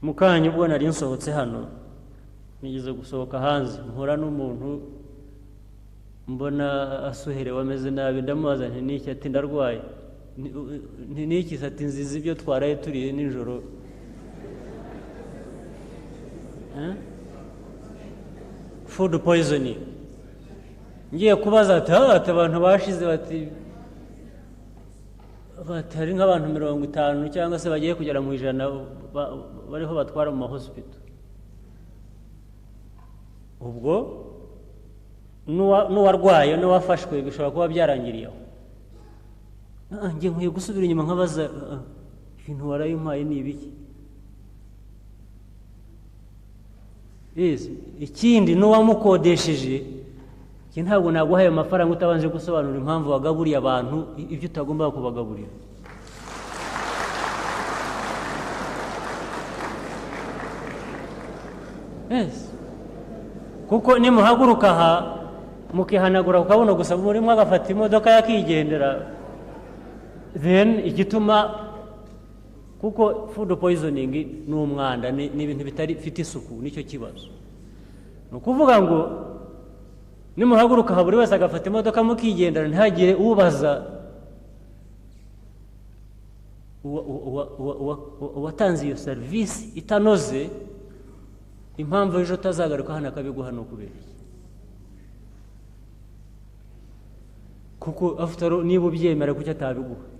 Mu kanya ubwo nari nsohotse hano, nigeze gusohoka hanze mpura n'umuntu mbona asuherewe ameze nabi, ndamubaza nti niki? Ati ndarwaye. Nti niki? Ati nziza ibyo twaraye turiye nijoro. Food poisoning. Ngiye kubaza ati ati abantu bashize, bati batari nk'abantu 50 cyangwa se bagiye kugera mu 100 bariho batwara mu mahospital. Ubwo n'uwarwaye n'uwafashwe bishobora kuba byarangiriye aho. Njye nkwiye gusubira inyuma nkabaza, ibintu warayimpaye ni ibiki? Yes. Ikindi n'uwamukodesheje, njye ntabwo naguhaye amafaranga utabanje gusobanura impamvu wagaburiye abantu ibyo utagomba kubagaburira. Yes. Kuko nimuhaguruka aha mukihanagura ku kabuno gusa, murimo agafata imodoka yakigendera, then igituma, kuko food poisoning ni umwanda, ni ibintu bitari bifite isuku, nicyo kibazo. Ni ukuvuga ngo nimuhaguruka aha buri wese agafata imodoka mukigendera, ntihagire ubaza uwatanze iyo serivisi itanoze impamvu ejo utazagaruka hano akabiguha ni ukubera iki? Kuko afite, niba ubyemera, kuki atabiguha?